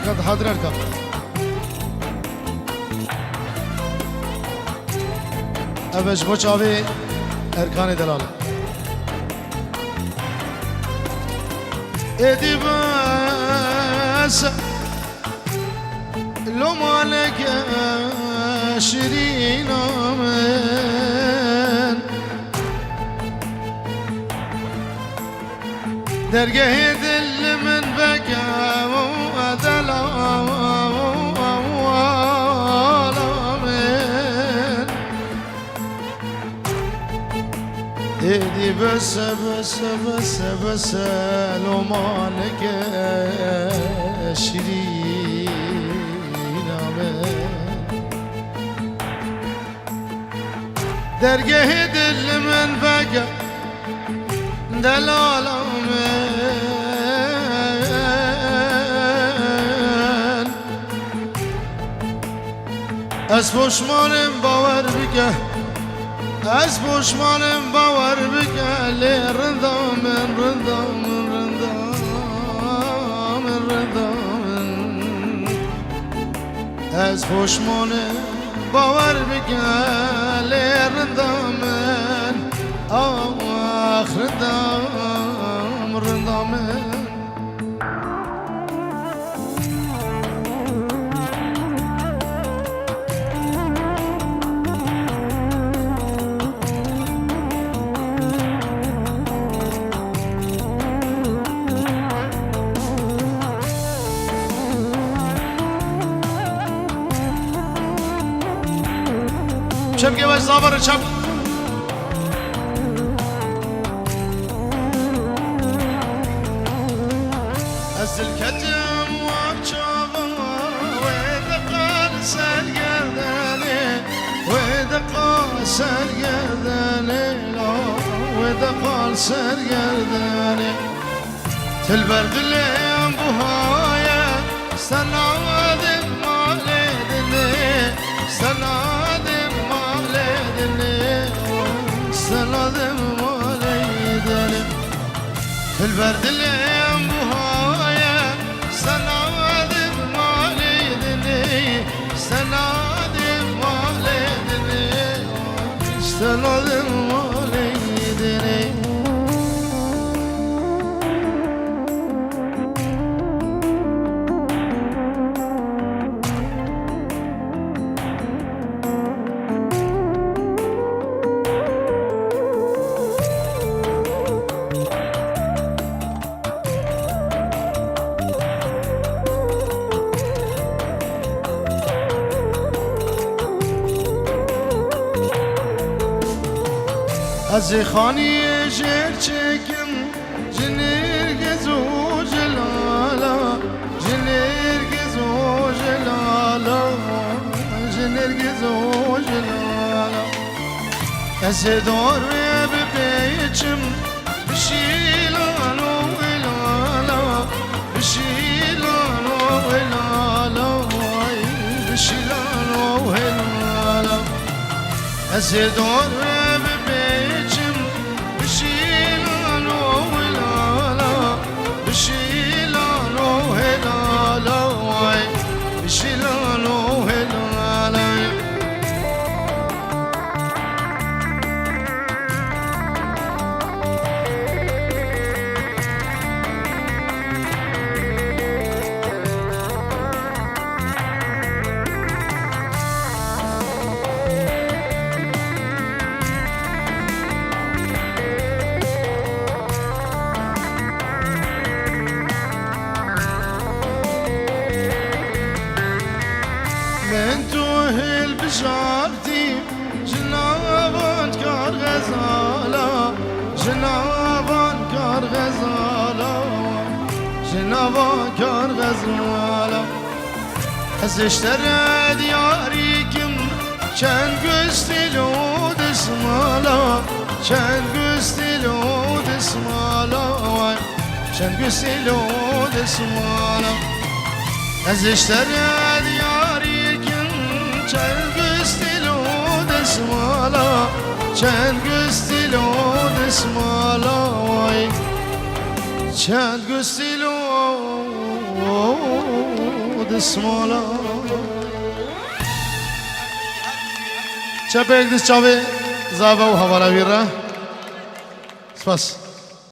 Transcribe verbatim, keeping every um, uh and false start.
Qet hadir Erkan. Ev e ji bo çavê Erkanê Delal. Êdî bes lo maleke şirîna min. Dergehê dil li min veke, delala min. Êdî bese, bese, bese, bese, lo maleke şirîna min. Dergehê dil li min veke, delala min. Ez poşman im, bawer bike. Ez poşman im, bawer bike. Lê rinda min, rinda min, rinda min, rinda min. Ez poşman im, bawer bike, lê rinda min, ax, rinda min, rinda min. Çepkê baş zavar çep. Ez dilketim wek çava, wê diqal ser gerdenê, wê diqal ser gerdenê, la, wê diqal ser gerdenê. Til ber dilê em buhaye, seladim malê dinê, seladim malê dinê, seladim malê dinê. Til ber dilê em buhaye, seladim malê dinê, seladim malê dinê, seladim malê dinê. Ez ê xaniyê jêr çêkim, ji nêrgiz û ji lala, ji nêrgiz û ji lala, ji nêrgiz û ji lala. Ez ê dor wê bipêçim, bi şîlan û hilala, bi şîlan û hilala, ay, bi şîlan û hilala. Ez ê dor wê bipêçim, bi şîlan û hilala, bi şîlan û hilala, ay, bi şîlan û hilala. Min tu hilbijartî, ji nava kar xezala, ji nava kar xezala, ji nava kar xezala. Ez ê ji te re diyarî kim, çend gustîl û dismala, çend gustîl û dismala, çend gustîl û dismala. Ez ê ji te re diyarî kim, çend gustîl û dismala, çend gustîl û dismala, ay, çend gustîl û Smola. Çepek dîs çavê zava û hevala wî re. Spas.